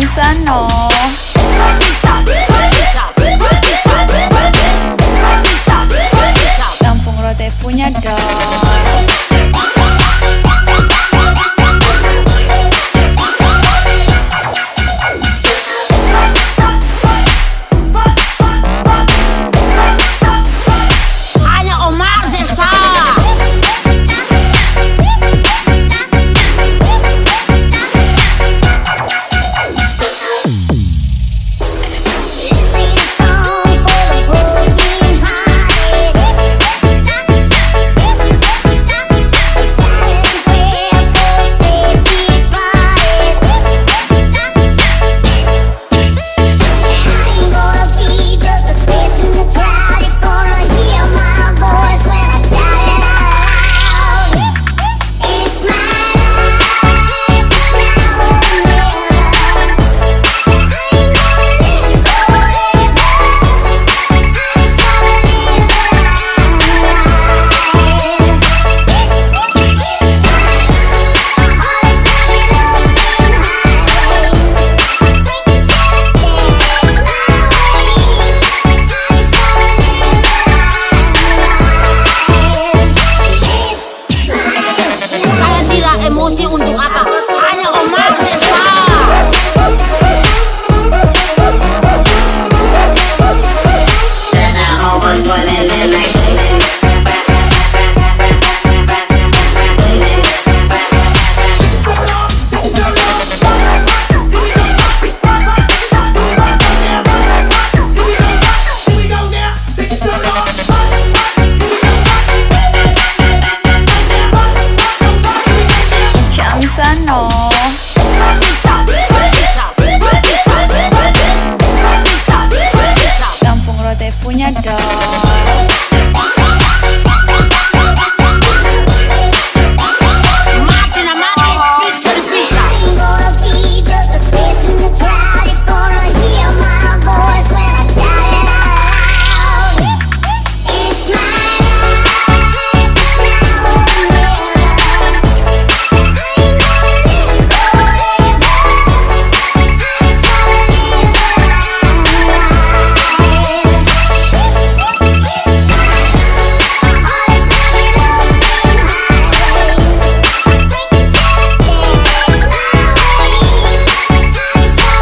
Unsa no? Kampung Rote punya dong. Hanya Omar Zersa. This ain't a song for the broken-hearted. A silent prayer for the departed. I ain't gonna be just a face in the crowd. You're gonna hear my voice when I shout it out loud. It's my life, it's now or never. I ain't gonna live forever. I just wanna live my life. All this loving open highway. Take this take my way. I just wanna live my life. It's my Saya tidak emosi untuk apa? Hanya Omar Zersa. Unsa no? Kampung Rote punya dong. Mati na mati, pista di pista. I ain't gonna be just a face in the crowd. You're gonna hear my voice when I shout it out loud. It's my life, it's now or never. I ain't gonna live forever. I just wanna live my life. All this loving open highway. Take this take my way. I just wanna live my life. It's my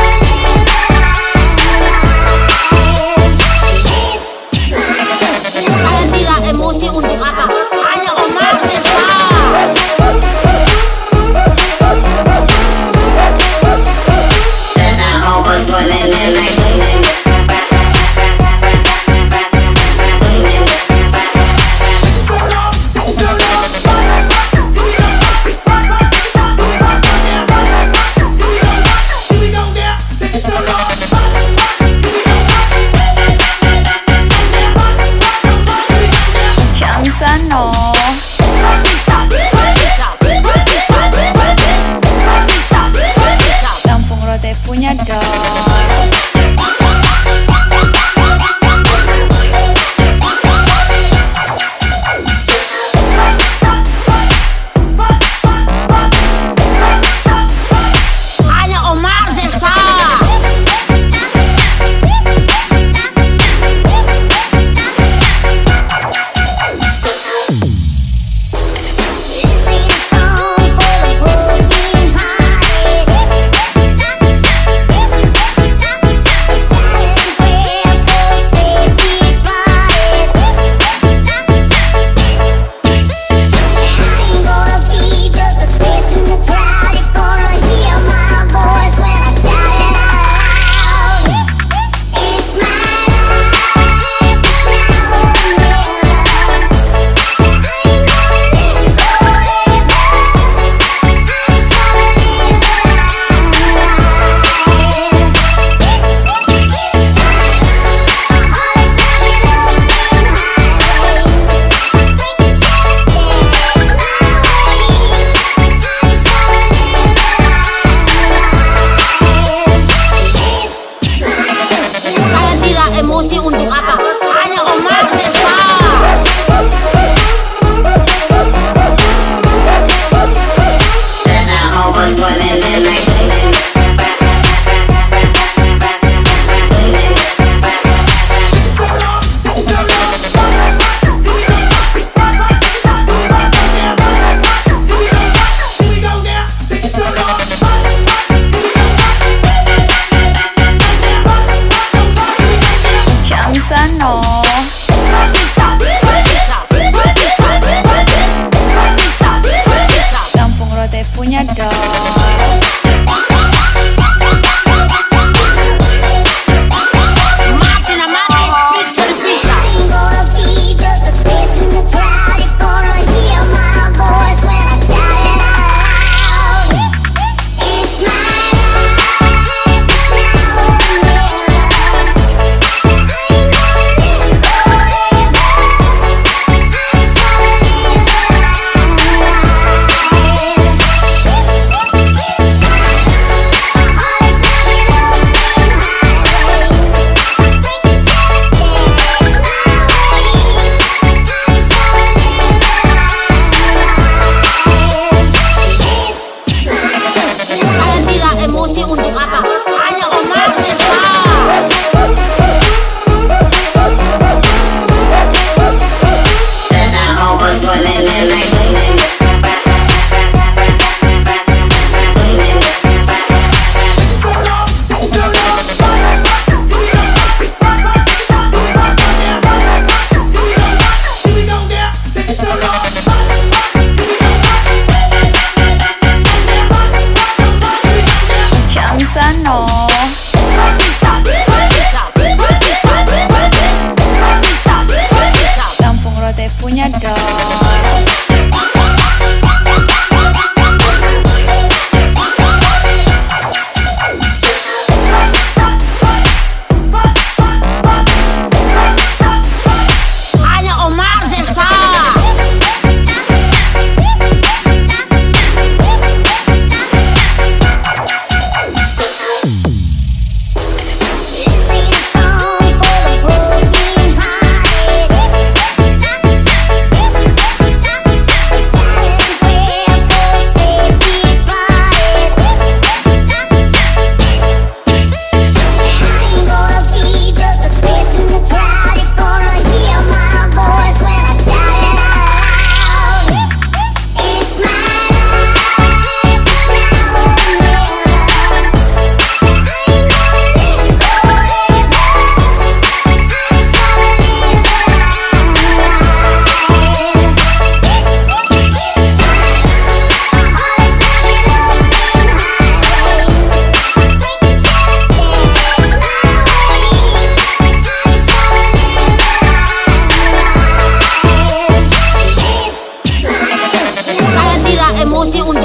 Saya tidak emosi untuk apa? Hanya Omar Zersa. Unsa no? Kampung Rote punya dong. Hanya Omar Zersa. Unsa no? Kampung Rote punya dong. Hanya Omar Sersa. This ain't a song for the broken hearted. A silent prayer for the departed. I ain't gonna be just a face in the crowd. You're gonna hear my voice when I shout it out loud. It's my life, now or never. I ain't gonna live forever. I just wanna live my life. All this love you open highway. We can set it my way. I just wanna live my life. It's Saya tidak emosi untuk